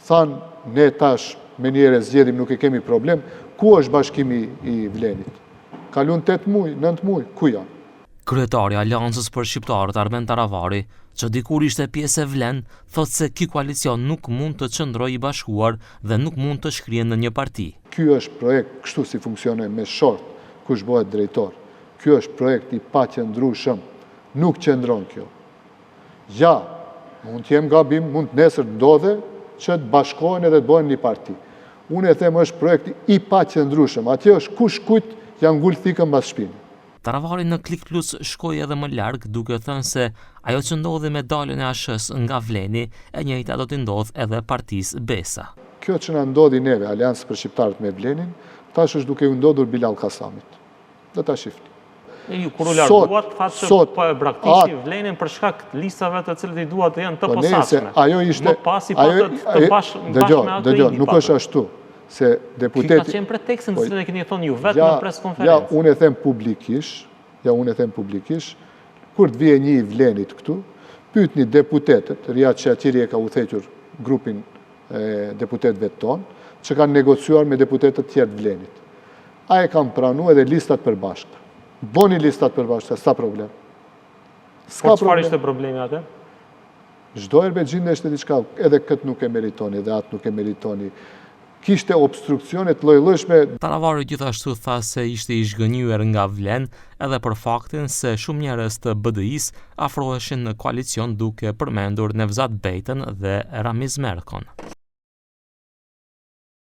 Thanë, ne tash menjëherë zgjedhim, nuk e kemi problem, ku është bashkimi i Vlenit? Kalun 8 muj, 9 muj, ku janë? Kryetari i Aleancës për Shqiptarët, Arben Taravari, që dikur ishte pjesë e Vlen, thotë se ky koalicion nuk mund të qëndrojë i bashkuar dhe nuk mund të shkrihet në një parti. Ky është projekt kështu si funksionon me short, kush bëhet drejtor. Ky është projekt i paqëndrueshëm. Nuk qëndron kjo. Ja, mund të jem gabim, mund të nesër të ndodhe që të bashkohen edhe të bëhen një parti. Unë e them është projekt i paqëndrueshëm. Atje është kush kujt ja ngul thikën mbas shpine. Taravari në Click Plus shkoi edhe më larg duke thënë se ajo që ndodhi me daljen e ASH-së nga Vleni, e njëjta do t'i ndodhë edhe partisë Besa. Kjo që na ndodhi neve, Aleancës për Shqiptarët me Vlenin, tash është duke u ndodhur Bilall Kasamit. Do ta shihni. E ju kur u larguat, thatë që po e braktisni Vlenin për shkak të listave të cilët i duat të jenë të po, posaçme. Ajo ishte më pas i patët të bashkë bashkë me atë. Dëgjo, nuk është ashtu se deputeti Ky ka qenë pretekstin të cilin e keni thënë ju vetë në pres konferencë. Ja, unë e them publikisht, ja unë e them publikisht, kur të vije një i Vlenit këtu, pyetni deputetët, Rijad Shaqiri e ka udhëhequr grupin e deputetëve tonë, që kanë negociuar me deputetët tjerë të Vlenit. A e kanë pranu edhe listat përbashkëta. Boni listat përbashkëta, s'ka problem. S'ka po çfarë ishte problemi atë? Çdo herë gjendeshte diçka, edhe këtë nuk e meritoni, dhe atë nuk e meritoni. Kishte obstrukcione të llojllojshme. Taravari gjithashtu tha se ishte i zhgënjyer nga Vlen edhe për faktin se shumë njerëz të BDI-së afroheshin në koalicion duke përmendur Nevzat Bejtën dhe Ramiz Merkon.